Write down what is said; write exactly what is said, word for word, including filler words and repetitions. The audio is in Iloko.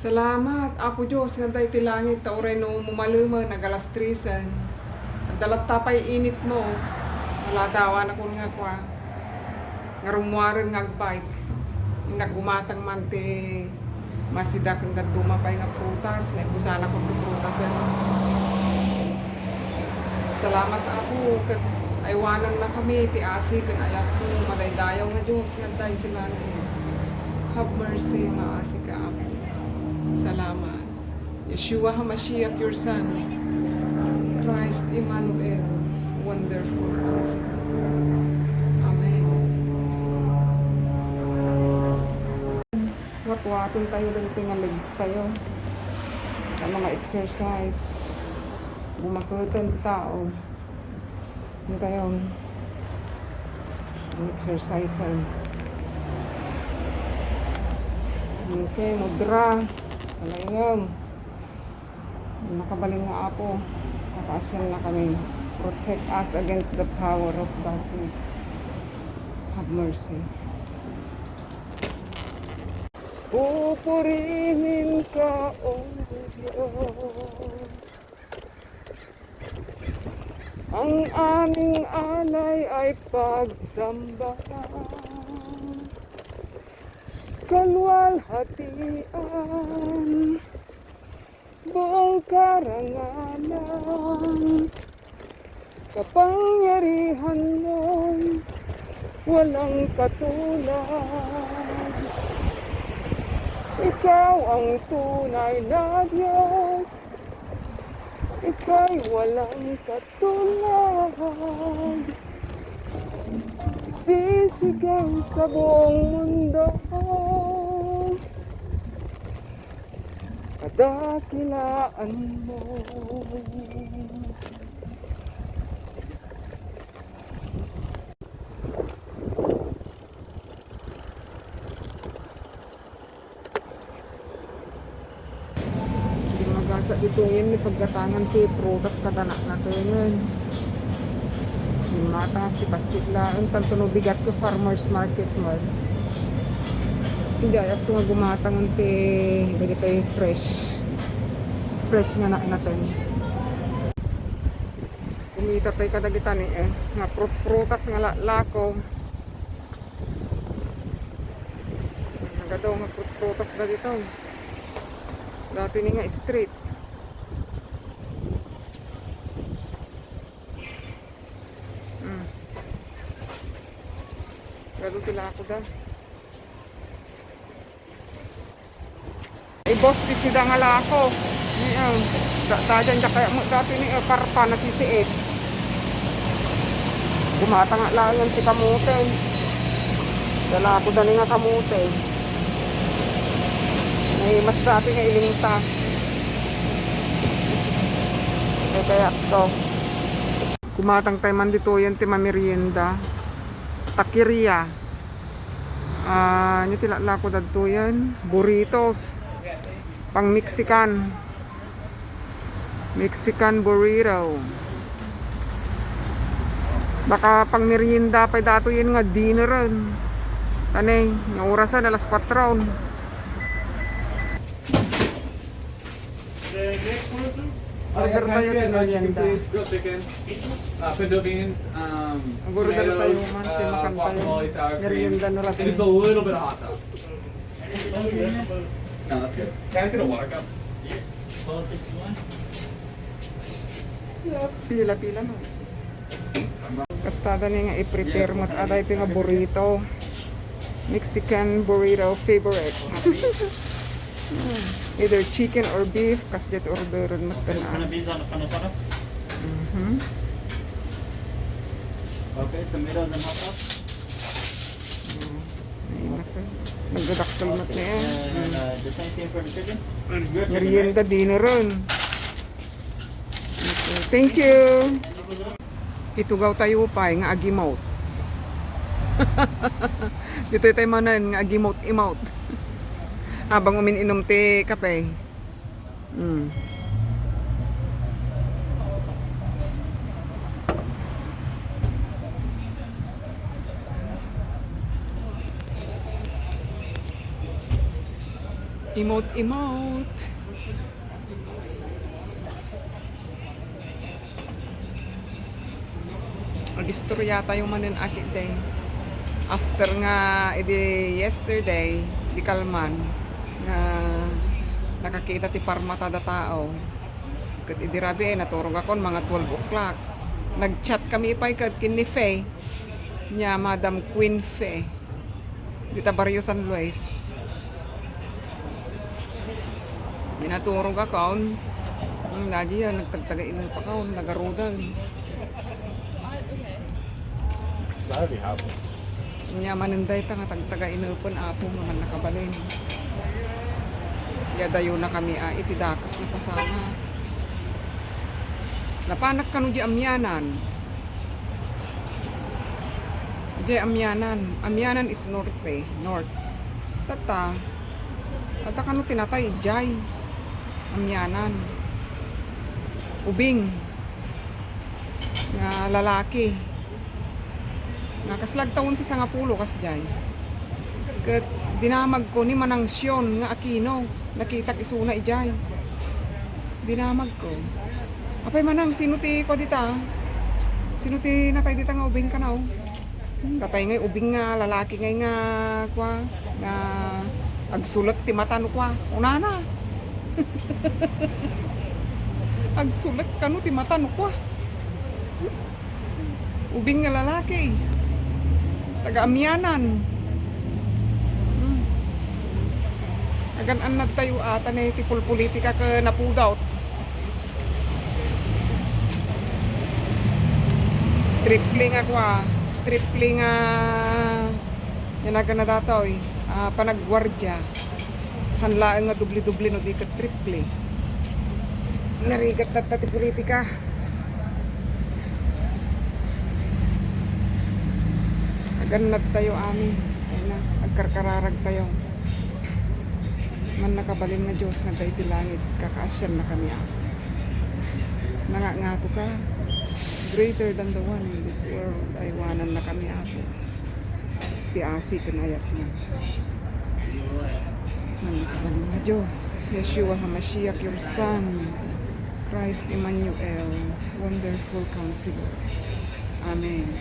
Salamat, Apo Dios, nga adda iti langit, ta uray no mumalemen, nag-alas tresen. Adda latta pay initmo. Naladawanakon nga kua, nga rummuaren nga agbike. Innak gumatang man ti masida ken dadduma pay nga prutas, naipusanakon ti prutasen. Salamat, Apo, ket aywanannakami ti asi ken ayatmo, madaydayaw nga Dios nga adda iti langit. Have mercy, maasika, Apo. Salamat. Yeshua HaMashiach, your Son. Christ Emmanuel, wonderful counselor. Amen. Watwaten tayo dagiti nga legs tayo. Ita nga exercise. Bumaketen ti tao. Ita tayo. Ang exercise ay. Okay, mudra. Kalaingem. Makabalin nga Apo, pakaasiannakami. Protect us against the power of darkness. Have mercy. Pupurihin ka, O Dios. Ang aming alay ay pagsamba. Kaluwalhatian, buong karangalan, kapangyarihan mo'y walang katulad. Ikaw ang tunay na Dios, ika'y walang katulad. Sisigaw sa buong mundo, kadakilaan mo. Di magasa ditoyen ni paggatangan ti prutas kada natnatengen. Di matang ti bassit laeng, tanto no bigat ko farmers market man. Hindi, ayat ko nga gumatangan ti dagitoy fresh. Fresh nga natnaten. Kumita tayo kadagita ni, eh, nga prut-prutas nga laklako. Nagadaw nga prut-prutas dagito. Dati ni nga street. Mm. Gado sila ako da. Ibos ti sida nga lako. Ayan. Da, da, dyan, da, kaya mo, dati ni, eh, karpa nasisiit. Gumata nga langan ti kamote. Da lako da ni nga kamote. Ay, mas dati nga ilinta. Kaya, kaya to. Kumatang tayo man ditoyen ti mamerienda. Taqueria. Ah, ania ti laklako dadtoyen? Burritos. Pang Mexican. Mexican burrito. Baka pang merienda pay datoyen nga dinneren. Tanay, nga orasan, alas kuatro. The next one, sir. Order tayo ti merienda. Chicken, please. Grilled chicken, uh, pinto beans, um, tomatoes, uh, guacamole, sour cream, and just a little bit of hot sauce. No, that's good. Can I see the water cup? Pila-pila mo. Kastada ni nga i-prepare mo. Ada ito nga burrito. Mexican burrito favorite. Hmm. Either chicken or beef, kas jet orderan mo. Ano, ano, beans, ano, panosara? Mhm. Okay, tomato and hot sauce. Mm. Ay, masa. Nagdadakkel mo na yan. And, uh, the same thing for the chicken. Merienda, dinner ron. Okay, thank you. Itugaw tayo pay nga agimot. Ditoy tayo manen nga agimot-imot. Habang umin-inom ti kape. Mm. Imot-imot. Agistorya tayo manen, aki, day. After nga, idi yesterday, di kalman, nga nakakita ti parmata da tao. Ket idi rabii, naturogakon mga twelve o'clock. Nag-chat kami pay ket ken ni Fe, nia Madam Queen Fe. Dita Barrio San Luis. Di naturogakon. Ang lagi yan, nagtagtaga inupakon, nagarudan. Sana di hapon. Nia manen dayta nga tagtaga inupen, Apo, nga mannakabalin. Nia dayo na kami, a, iti dakes nga pasama. Napanak kano di Amianan. Diay Amianan. Amianan is north, eh. North. Tatta. Adda kano ti natay idiay Amianan. Ubing. Nga lalaki. Nga kasla agtawen ti sangapulo kasdiay. Ket dinamagko ni Manang Sion nga Aquino. Nakitak isuna idiay. Dinamagko. Apay, Manang, sino ti kua dita? Sino ti natay dita nga ubing kano? Hmm, natay ngay ubing nga lalaki ngay nga kua, nga agsulek ti mata no kua. Unana. Agsulek kano ti mata no kua. Ubing nga lalaki. Taga Amianan. Hmm. Agan-annad tayo ata ni ti pulpolitika ken napudot. Triple nga kua, triple nga, yan, agana datoy, a, panagguardia. Han laeng nga doble-doble no di ket triple. Narigat tatta ti politika. Agannad tayo amin. Ay na, agkarkararag tayo. Mannakabalin nga Dios nga adda iti langit, kakaasiannakami, Apo. Nangangato ka, greater than the one in this world. Aywanannakami, Apo. Ti asi ken ayatna. Mannakabalin nga Dios, Yeshua HaMashiach, your Son, Christ Emmanuel, Wonderful Counselor. Amen.